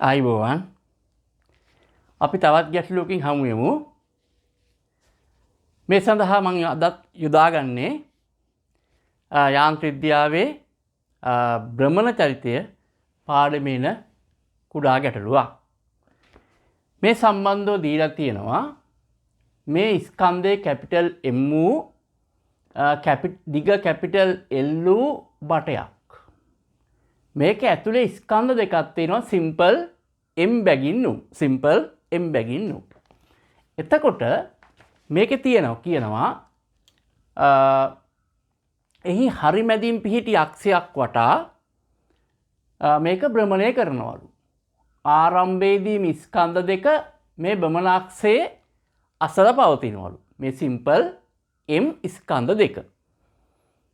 ආයුබෝවන්. අපි තවත් ගැටලුවකින් හමු වෙමු. මේ සඳහා මම අදත් යොදාගන්නේ යාන්ත්‍ර විද්‍යාවේ භ්‍රමණ චරිතය පාඩමේ එන කුඩා ගැටලුවක්. මේ සම්බන්ධව දීලා තියෙනවා මේ ස්කන්ධයේ කැපිටල් M වූ දිග කැපිටල් L වූ බටයක්. මේක ඇතුලේ ස්කන්ධ දෙකක් තියෙනවා සිම්පල් M බැගින් වූ. සිම්පල් M බැගින් වූ. එතකොට මේකේ තියෙනවා කියනවා එහි හරි මැදින් පිහිටි අක්ෂයක් වටා මේක භ්‍රමණය කරනවලු. ආරම්භයේදී මේ ස්කන්ධ දෙක මේ භ්‍රමණාක්ෂයේ අසල පවතිනවලු. මේ සිම්පල් M ස්කන්ධ දෙක.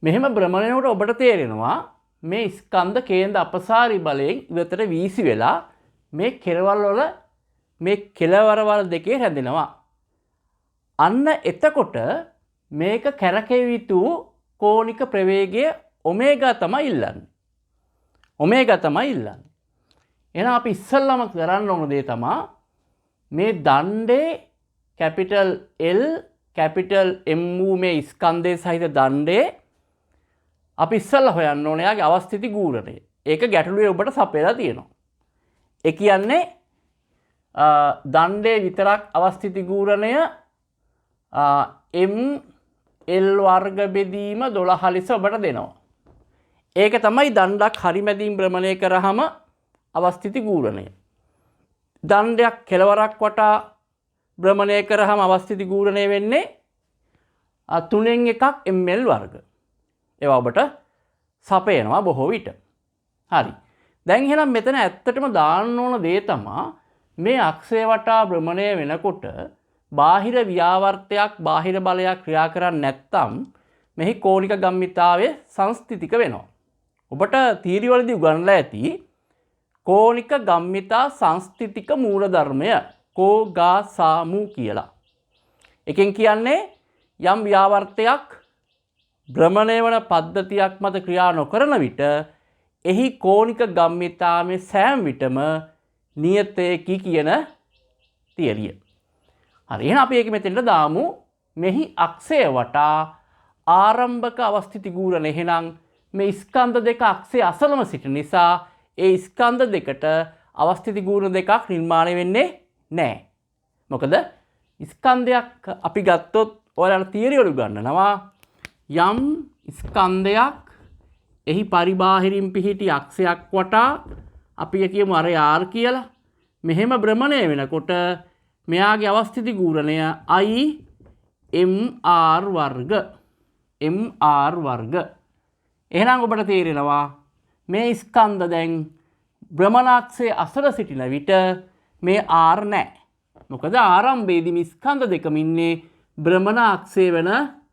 මෙහෙම භ්‍රමණය වෙනකොට ඔබට තේරෙනවා මේ ස්කන්ධ කේන්ද්‍ර අපසාරි බලයෙන් ඉවතට වීසි වෙලා මේ කෙළවර වල මේ කෙළවරවල් දෙකේ රැඳෙනවා. අන්න එතකොට මේක කැරකෙව යුතු කෝණික ප්‍රවේගය ඔමේගා තමයි ඉල්ලන්නේ. ඔමේගා තමයි ඉල්ලන්නේ. එහෙනම් අපි ඉස්සල්ලාම කරන්න ඕන දේ තමා මේ දණ්ඩේ කැපිටල් L capital M වූ මේ ස්කන්ධය සහිත දණ්ඩේ අපි ඉස්සල්ලා හොයන්න ඕනේ එයාගේ අවස්ථිති ගූරණය. ඒක ගැටලුවේ ඔබට සපයලා තියෙනවා. ඒ කියන්නේ දණ්ඩේ විතරක් අවස්ථිති ගූරණය M L වර්ග බෙදීම 12 ලෙස ඔබට දෙනවා. ඒක තමයි දණ්ඩක් හරි මැදින් භ්‍රමණය කරාම අවස්ථිති ගූරණය. දණ්ඩයක් කෙළවරක් වටා භ්‍රමණය කරාම අවස්ථිති ගූරණය වෙන්නේ තුනෙන් එකක් ML වර්ග. ඒවා ඔබට සපයනවා බොහෝ විට. හරි. දැන් එහෙනම් මෙතන ඇත්තටම දාන්න ඕන දේ තමා මේ අක්ෂය වටා භ්‍රමණය වෙනකොට බාහිර ව්‍යාවර්තයක් බාහිර බලයක් ක්‍රියා කරන්නේ නැත්නම් මෙහි කෝණික ගම්මිතාවය සංස්ථිතික වෙනවා. ඔබට තීරි වලදී උගන්ලා ඇති කෝණික ගම්මිතා සංස්ථිතික මූලධර්මය කෝ ගා සා මූ කියලා. එකෙන් කියන්නේ යම් ව්‍යාවර්තයක් භ්‍රමණය වන පද්ධතියක් මත ක්‍රියා නොකරන විට එහි කෝණික ගම්මිතාවේ සෑම විටම නියතයකි කියන තියරිය. හරි, එහෙනම් අපි ඒක මෙතෙන්ට දාමු. මෙහි අක්ෂය වටා ආරම්භක අවස්ථිති ගූරණ. එහෙනම් මේ ස්කන්ධ දෙක අක්ෂය අසලම සිටින නිසා ඒ ස්කන්ධ දෙකට අවස්ථිති ගූරණ දෙකක් නිර්මාණය වෙන්නේ නෑ. මොකද ස්කන්ධයක් අපි ගත්තොත් ඔයාලට තියරි වල උගන්වනවා යම් ස්කන්ධයක් එහි පරිබාහිරින් පිහිටි අක්ෂයක් වටා අපි කියමු අර R කියලා. මෙහෙම භ්‍රමණය වෙනකොට මෙයාගේ අවස්ථිති ගූරණය I M R වර්ග M R වර්ග. එහෙනම් ඔබට තේරෙනවා මේ ස්කන්ධ දැන් භ්‍රමණාක්ෂයේ අසල සිටින විට මේ R නෑ. මොකද ආරම්භයේදී මේ ස්කන්ධ දෙකම ඉන්නේ භ්‍රමණාක්ෂය වෙන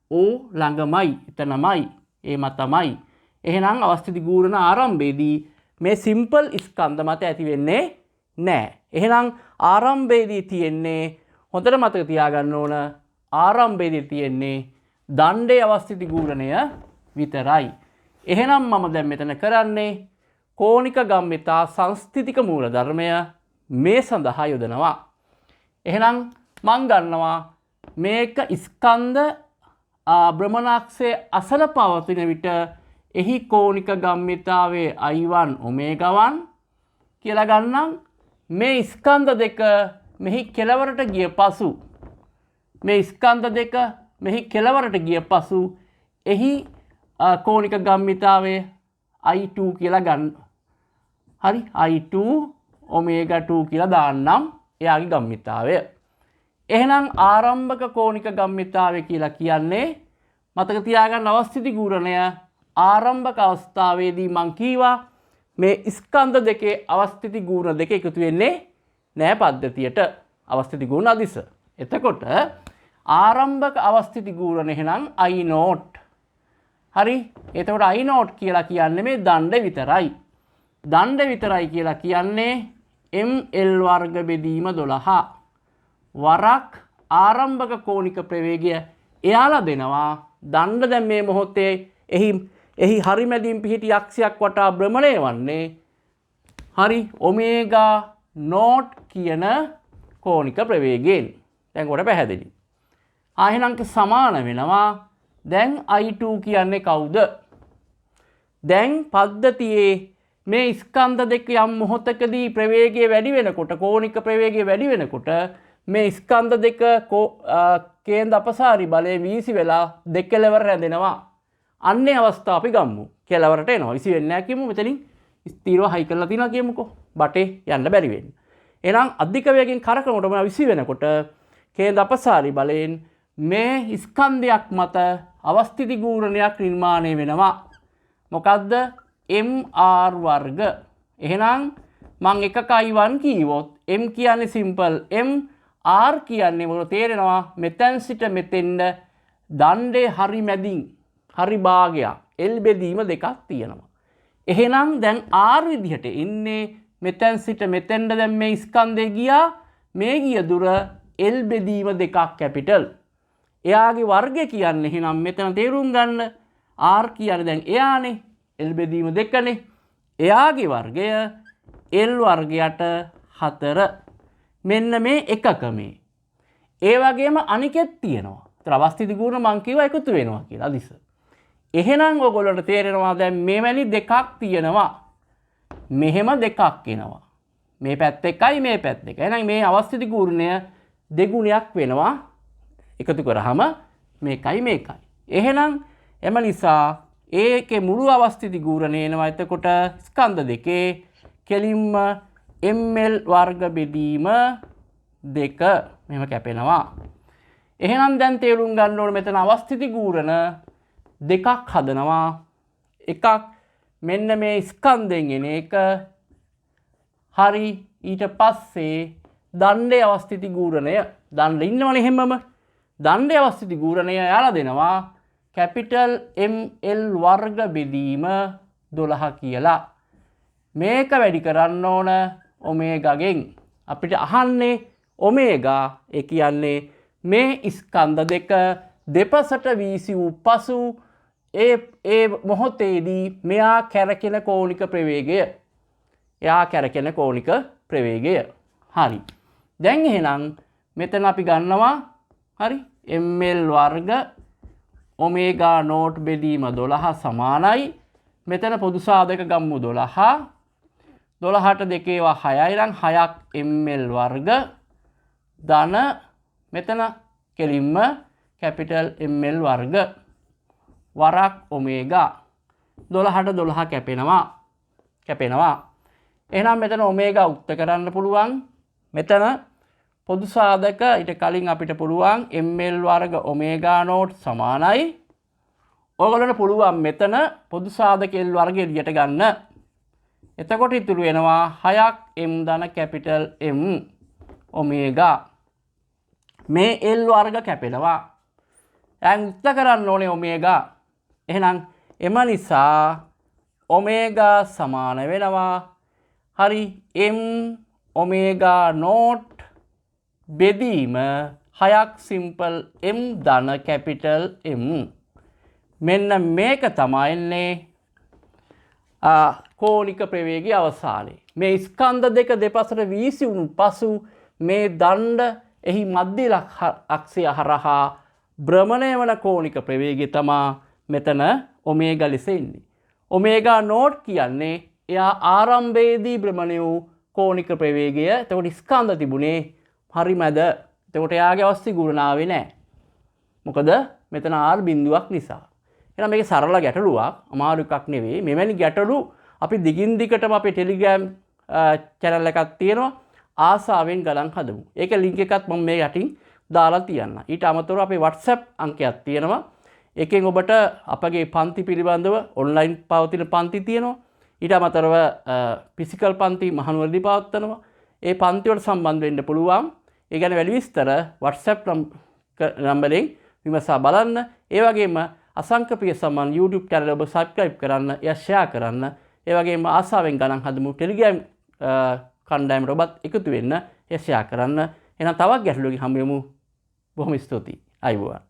O ළඟමයි, එතනමයි, ඒ මතමයි. එහෙනම් අවස්ථිති ගූරණ ආරම්භයේදී මේ සිම්පල් ස්කන්ධ මත ඇති වෙන්නේ නෑ. එහෙනම් ආරම්භයේදී තියෙන්නේ හොඳට මතක තියාගන්න ඕන ආරම්භයේදී තියෙන්නේ දණ්ඩේ අවස්ථිති ගූරණය විතරයි. එහෙනම් මම දැන් මෙතන කරන්නේ කෝණික ගම්මිතා සංස්ථිතික මූලධර්මය මේ සඳහා යොදනවා. එහෙනම් මං ගන්නවා මේක ස්කන්ධ භ්‍රමණාක්ෂයේ අසල පවතින විට එහි කෝණික ගම්මිතාවේ I1 omega 1 කියලා ගන්නම්. මේ ස්කන්ධ දෙක මෙහි කෙළවරට ගිය පසු මේ ස්කන්ධ දෙක මෙහි කෙළවරට ගිය පසු එහි කෝණික ගම්මිතාවේ I2 කියලා ගන්න. හරි, I2 omega 2 කියලා දාන්නම් එයාගේ ගම්මිතාවය. එහෙනම් ආරම්භක කෝණික ගම්මිතාවය කියලා කියන්නේ මතක තියාගන්න අවස්ථිති ගූරණය ආරම්භක අවස්ථාවේදී මං කීවා මේ ස්කන්ධ දෙකේ අවස්ථිති ගූර්ණ දෙක එකතු වෙන්නේ නෑ පද්ධතියට අවස්ථිති ගූර්ණ අදිස. එතකොට ආරම්භක අවස්ථිති ගූර්ණ එහෙනම් I naught. හරි, එතකොට I naught කියලා කියන්නේ මේ දණ්ඩ විතරයි. දණ්ඩ විතරයි කියලා කියන්නේ ML වර්ග බෙදීම 12 වරක් ආරම්භක කෝණික ප්‍රවේගය එයාලා දෙනවා. දණ්ඩ දැන් මේ මොහොතේ එහි හරි මැදින් පිහිටි අක්ෂයක් වටා භ්‍රමණය වන්නේ හරි ඔමේගා නෝට් කියන කෝණික ප්‍රවේගයෙන්. දැන් කොට පැහැදිලි. එහෙනම් සමාන වෙනවා. දැන් I2 කියන්නේ කවුද? දැන් පද්ධතියේ මේ ස්කන්ධ දෙක යම් මොහොතකදී ප්‍රවේගය වැඩි වෙනකොට, කෝණික ප්‍රවේගය වැඩි වෙනකොට මේ ස්කන්ධ දෙක කේන්ද්‍ර අපසාරි බලයෙන් වීසි වෙලා දෙකලවර රැඳෙනවා. අන්නේ අවස්ථාව අපි ගමු. කෙලවරට එනවා. විසි වෙන්නේ නැහැ කියමු. මෙතනින් ස්ථිරව හයි කරලා තියනවා කියමුකෝ. බටේ යන්න බැරි වෙන්න. එහෙනම් අධික වේගයෙන් කරකවනකොට මොනවා විසි වෙනකොට කේන්ද්‍ර අපසාරි බලයෙන් මේ ස්කන්ධයක් මත අවස්ථිති ගූර්ණයක් නිර්මාණය වෙනවා. මොකද්ද? MR වර්ග. එහෙනම් මං එකකයි 1 කීවොත් M කියන්නේ සිම්පල් M, R කියන්නේ මොකද තේරෙනවා මෙතෙන් සිට මෙතෙන්ද දණ්ඩේ හරි මැදින් හරි භාගයක් L බෙදීම දෙකක් තියෙනවා. එහෙනම් දැන් R විදිහට එන්නේ මෙතෙන් සිට මෙතෙන්ද දැන් මේ ස්කන්ධය ගියා, මේ ගිය දුර L බෙදීම දෙකක් කැපිටල්. එයාගේ වර්ගය කියන්නේ එහෙනම් මෙතන තේරුම් ගන්න R කියන්නේ දැන් එයානේ L බෙදීම දෙකනේ. එයාගේ වර්ගය L වර්ගයට 4. මෙන්න මේ එකකමේ. ඒ වගේම අනිකෙත් තියෙනවා. ඒතර අවස්ථිති ගුණ මං කිව්වා එකතු වෙනවා කියලා අදිස. එහෙනම් ඔයගොල්ලන්ට තේරෙනවා දැන් මෙවැනි දෙකක් තියෙනවා. මෙහෙම දෙකක් එනවා. මේ පැත්ත එකයි මේ පැත්ත එකයි. එහෙනම් මේ අවස්ථිති ගුණය දෙගුණයක් වෙනවා. එකතු කරාම මේකයි මේකයි. එහෙනම් එම නිසා ඒකේ මුළු අවස්ථිති ගුණය එනවා. එතකොට ස්කන්ධ දෙකේ කෙලින්ම ML වර්ග බෙදීම දෙක මෙහෙම කැපෙනවා. එහෙනම් දැන් තේරුම් ගන්න ඕනේ මෙතන අවස්ථිති ගුණ දෙකක් හදනවා. එකක් මෙන්න මේ ස්කන්ධයෙන් එන එක. හරි, ඊට පස්සේ දණ්ඩේ අවස්ථිති ගුණය, දණ්ඩ ඉන්නවනේ එහෙමම. දණ්ඩේ අවස්ථිති ගුණය යාලා දෙනවා කැපිටල් ML වර්ග බෙදීම 12 කියලා. මේක වැඩි කරන්න ඕන ඔමේගාගෙන්. අපිට අහන්නේ ඔමේගා, ඒ කියන්නේ මේ ස්කන්ධ දෙක දෙපසට වීසි වූ පසු ඒ මොහොතේදී මෙයා කැරකෙන කෝණික ප්‍රවේගය. එයා කැරකෙන කෝණික ප්‍රවේගය. හරි. දැන් එහෙනම් මෙතන අපි ගන්නවා හරි ML වර්ග ඔමේගා නෝට් බෙදීම 12 සමානයි. මෙතන පොදු සාධක ගම්මු 12. 12ට දෙකේවා 6යි නම් 6ක් ML වර්ග ධන මෙතන කෙලින්ම කැපිටල් ML වර්ග වරක් ඔමේගා. 12ට 12 කැපෙනවා. කැපෙනවා. එහෙනම් මෙතන ඔමේගා උක්ත කරන්න පුළුවන්. මෙතන පොදු සාධක ඊට කලින් අපිට පුළුවන් ML වර්ග ඔමේගා නෝට් සමානයි. ඔයගොල්ලන්ට පුළුවන් මෙතන පොදු සාධක L වර්ග එළියට ගන්න. එතකොට ඉතුරු වෙනවා 6ක් M ධන කැපිටල් M omega. මේ L වර්ග කැපෙනවා. දැන් උක්ත කරන්න ඕනේ ඔමේගා. එහෙනම් එම නිසා ඔමේගා සමාන වෙනවා හරි M omega note බෙදීම 6ක් සිම්පල් M ධන කැපිටල් M. මෙන්න මේක තමයි එන්නේ කෝණික ප්‍රවේගයේ අවසානයේ. මේ ස්කන්ධ දෙක දෙපසට වීසි වුණු පසු මේ දණ්ඩ එහි මධ්‍ය අක්ෂය හරහා භ්‍රමණය වන කෝණික ප්‍රවේගය තමා මෙතන ඔමේගා ලෙස එන්නේ. ඔමේගා නෝට් කියන්නේ එයා ආරම්භයේදී භ්‍රමණය වූ කෝණික ප්‍රවේගය. එතකොට ස්කන්ධ තිබුණේ හරි මැද. එතකොට එයාගේ අවස්ථි ගුණ ආවේ නෑ. මොකද මෙතන R බිඳුවක් නිසා. එහෙනම් මේක සරල ගැටලුවක්, අමාරු එකක් නෙවෙයි. මෙවැනි ගැටලු අපි දිගින් දිගටම අපේ ටෙලිග්‍රෑම් චැනල් එකක් තියෙනවා. ආසාවෙන් ගණන් හදමු. ඒක ලින්ක් එකත් මම මේ යටින් දාලා තියන්න. ඊට අමතරව අපේ WhatsApp අංකයක් තියෙනවා. ඒකෙන් ඔබට අපගේ පන්ති පිළිබඳව ඔන්ලයින් පවතින පන්ති තියෙනවා. ඊට අමතරව ෆිසිකල් පන්ති මහනුවරදී පවත්වනවා. ඒ පන්ති වලට සම්බන්ධ වෙන්න පුළුවන්. ඒ ගැන වැඩි විස්තර WhatsApp නම්බරෙන් විමසා බලන්න. ඒ වගේම අසංක ප්‍රිය සමන් YouTube channel ඔබ subscribe කරන්න, එය share කරන්න. ඒ වගේම ආසාවෙන් ගණන් හදමු Telegram කණ්ඩායමට ඔබත් එකතු වෙන්න, එය share කරන්න. එහෙනම් තවත් ගැටලුවකින් හමු වෙමු. බොහොම ස්තුතියි. ආයුබෝවන්.